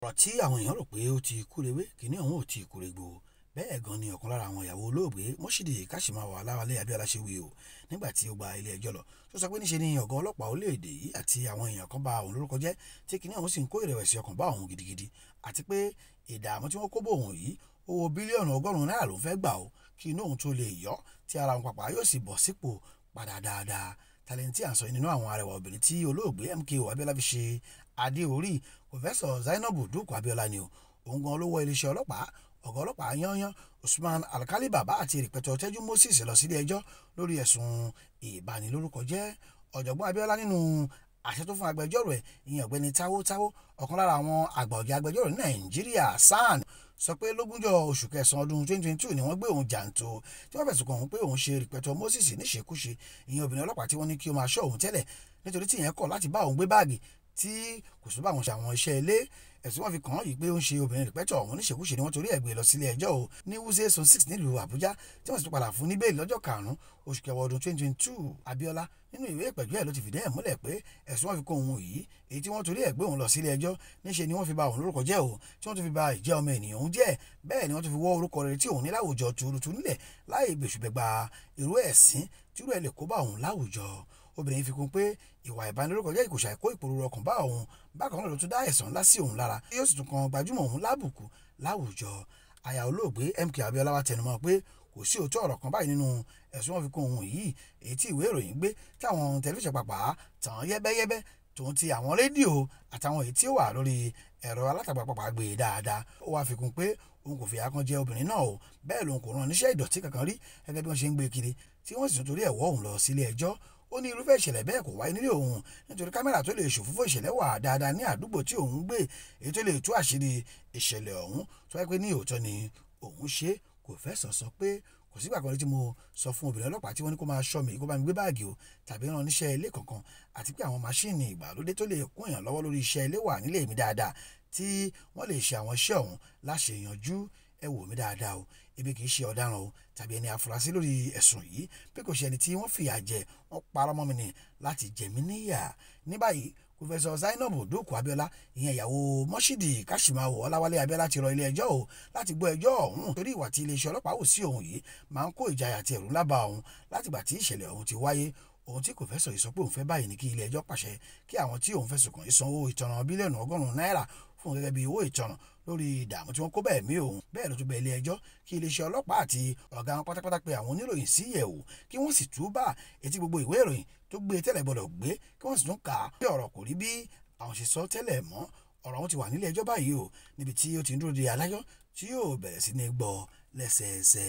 Ọ̀rọ̀ tí àwọn èèyàn rò pé ó ti kúrewé kínní ọ̀hún ò tí ì kúregbò. Bẹ́ẹ̀ gan ni ọ̀kan lára àwọn ìyàwó olóògbé Moshood Káṣímáwo Ọláwálé Abíọ́lá ṣe wí o nígbà tí ó gba ilé ẹjọ́ lọ, tó sọ pé níṣe ni ọ̀gá ọlọ́pàá orílẹ̀-èdè yìí àti àwọn èèyàn kan ba òun lórúkọ jẹ́, tí kínní ọ̀hún sì ń kó ìrẹ̀wẹ̀sì ọkàn bá òun gidigidi, àti pé ìdààmú tí wọ́n kó bá òun yìí, owó bílíọ̀nù 100 náírà ló ń fẹ́ gbà ó kí inú òun tó lè yọ, tí ara òun pàápàá yóò sì bọ̀ sípò padà dáadáa. Tálẹ́ǹtì à ń sọ nínú àwọn arẹwà obìnrin tí olóògbé MKO Abiola fi ṣe adé orí, Pòfẹ́sọ̀ Zainabu Dúkùú Abíọ́lá ni o. Òun gan ló wọ́ iléeṣẹ́ ọlọ́pàá, ọ̀gá ọlọ́pàá yányán Usman Alkali Baba àti Ìrìpẹ̀tọ̀ Tẹ́jú Moses lọ sílé ẹjọ́ lórí ẹ̀sùn ìbanilórúkọjẹ́. Ọ̀jọ̀gbọ́n Abíọ́lá nínú àṣẹ tó fún agbẹjọ́rò ẹ̀, ìyẹn Ọ̀gbẹ́ni Táwó Táwó, ọ̀kan lára àwọn àgbà ọ̀jẹ̀ agbẹjọ́rò ní Nàìjíríà SAN, sọ pé lógúnjọ́ oṣù kẹsàn-án ọdún 2022 ni wọ́n gbé òun jàǹtò tí wọ́n fẹ̀sùn kàn òun pé òun ṣe Ìrìpẹ̀tọ̀ Moses níṣekúṣe, ìyẹn obìnrin ọlọ́pàá tí wọ́n ní kí ó máa ṣọ́ òun tẹ́lẹ̀ nítorí tí ìyẹn kọ̀ láti bá òun gbé báàgì tí kò sì bá òun ṣe àwọn iṣẹ́ ilé. Ẹ̀sùn wọn fi kàn án yìí pé ó ń ṣe obìnrin Ìrìpẹ̀tọ̀ ọ̀hún níṣekúṣe ni wọ́n torí ẹ̀ gbé lọ sílé ẹjọ́ o ní Wuse Zone 6 nílùú Àbújá, tí wọ́n sì tún padà fún ní bẹ́ẹ̀lì lọ́jọ́ 5 oṣù kẹwàá ọdún 2022. Abíọ́lá nínú ìwé ìpẹ̀jọ́ ẹ̀ ló ti fìdí ẹ̀ múlẹ̀ pé ẹ̀sùn wọn fi kàn òun yìí, èyí tí wọ́n torí ẹ̀ gbé òun lọ sílé ẹjọ́, níṣe ni wọ́n fi ba òun lórúkọ jẹ́ o, tí wọ́n tún fi ba ìjẹ́ ọmọ ènìyàn òun jẹ́. Bẹ́ẹ̀ ni wọ́n tún fi wọ́ orúkọ rere tí òun ní láwùjọ tuurutu nílẹ̀ láì bẹ̀ṣùbẹ̀gba irú ẹ̀sín tírú ẹ̀ lè kó bá òun láwùjọ. Obìnrin fi kún pé ìwà ìbanilórúkọjẹ́ kò ṣàì kó ìpòrúru ọkàn bá òun, bákan náà ló tún dá ẹ̀san ńlá sí òun lára, yóò sì tún kan gbajúmọ̀ òun lábùkù láwùjọ. Aya olóògbé MK Abíọ́lá wá tẹnumọ́ pé kò sí òótọ́ ọ̀rọ̀ kan báyìí nínú ẹ̀sùn wọn fi kún òun yìí, èyí tí ìwé ìròyìn gbé táwọn tẹlifíṣàn pàápàá tàn yẹ́bẹ́yẹ́bẹ́ tòun ti àwọn rédíò àtàwọn èyí tí ó wà lórí ẹ̀rọ alátagbà pàápàá gbé dáadáa. Ó wá fi kún pé òun kò fìyà kan jẹ obìnrin náà o, bẹ́ẹ̀ lòun kò rán níṣẹ́ ìdọ̀tí kankan rí gẹ́gẹ́ bí wọ́n ṣe ń gbé kiri, tí wọ́n sì tún torí ẹ̀ wọ́ òun lọ sílé ẹjọ́. Ó ní irúfẹ́ ìṣẹ̀lẹ̀ bẹ́ẹ̀ kò wáyé nílé òun nítorí kámẹ́rà tó lè ṣòfófó ìṣẹ̀lẹ̀ wà dáadáa ní àdúgbò tí òun ń gbé, èyí tó lè tú àṣírí ìṣẹ̀lẹ̀ ọ̀hún tó wáyé pé ní òótọ́ ni òun ṣe. Pòfẹ́sọ̀ sọ pé kò sígbà kan rí tí mo sọ fún obìnrin ọlọ́pàá tí wọ́n ní kó máa ṣọ́ mi, kó bá mi gbé báàgì o tàbí rán níṣẹ́ ilé kankan, àti pé àwọn máṣíìnì ìgbàlódé tó lè kún èèyàn lọ́wọ́ lórí iṣẹ́ ilé wà nílé mi dáadáa tí wọ́n lè ṣe àwọn iṣẹ́ ọ̀hún láṣeyọjú. Ẹ wò mí dáadáa o, èmi kì í ṣe ọ̀daràn o tàbí ẹni afurasí lórí ẹ̀sùn yìí, bí kò ṣe ẹni tí wọ́n fìyà jẹ, wọ́n parọ́ mọ́ mi ni láti jẹ mí níyà. Ní báyìí, Pòfẹ́sọ̀ Zainabu Dúkùú Abíọ́lá, ìyẹn ìyàwó Moshood Káṣímáwo Ọláwálé Abíọ́lá, ti rọ ilé ẹjọ́ o láti gbọ́ ẹjọ́ ọ̀hún torí ìwà tí iléeṣẹ́ ọlọ́pàá hù sí òun yìí máa ń kó ìjayà àti ẹ̀rù ńlá bá òun látìgbà tí ìṣẹ̀lẹ̀ ọ̀hún ti wáyé. Ohun tí Pòfẹ́sọ̀ yìí sọ pé òun fẹ́ báyìí ni kí ilé ẹjọ́ pàṣẹ kí àwọn tí òun fẹ̀sùn kàn yìí san owó ìtanràn bílíọ̀nù 100 náírà fún gẹ́gẹ́ bí owó ìtanràn lórí ìdààmú tí wọ́n kó bẹ́ẹ̀ mí òun. Bẹ́ẹ̀ ló tún bẹ ilé ẹjọ́ kí iléeṣẹ́ ọlọ́pàá àti ọ̀gá wọn pátápátá pe àwọn oníròyìn sí ìyẹ̀wò kí wọ́n sì túbà etí gbogbo ìwé ìròyìn tó gbé tẹ́lẹ̀ gbọ́dọ̀ gbé, kí wọ́n sì tún kà á bí ọ̀rọ̀ kò rí bí àwọn ṣe sọ tẹ́lẹ̀ mọ́. Ọ̀rọ̀ ọ̀hún ti wà nílé ẹjọ́ báyìí o, níbi tí ó ti ń dúró de adájọ́ tí yóò bẹ̀rẹ̀ sí ní gbọ́ lẹ́sẹẹsẹ.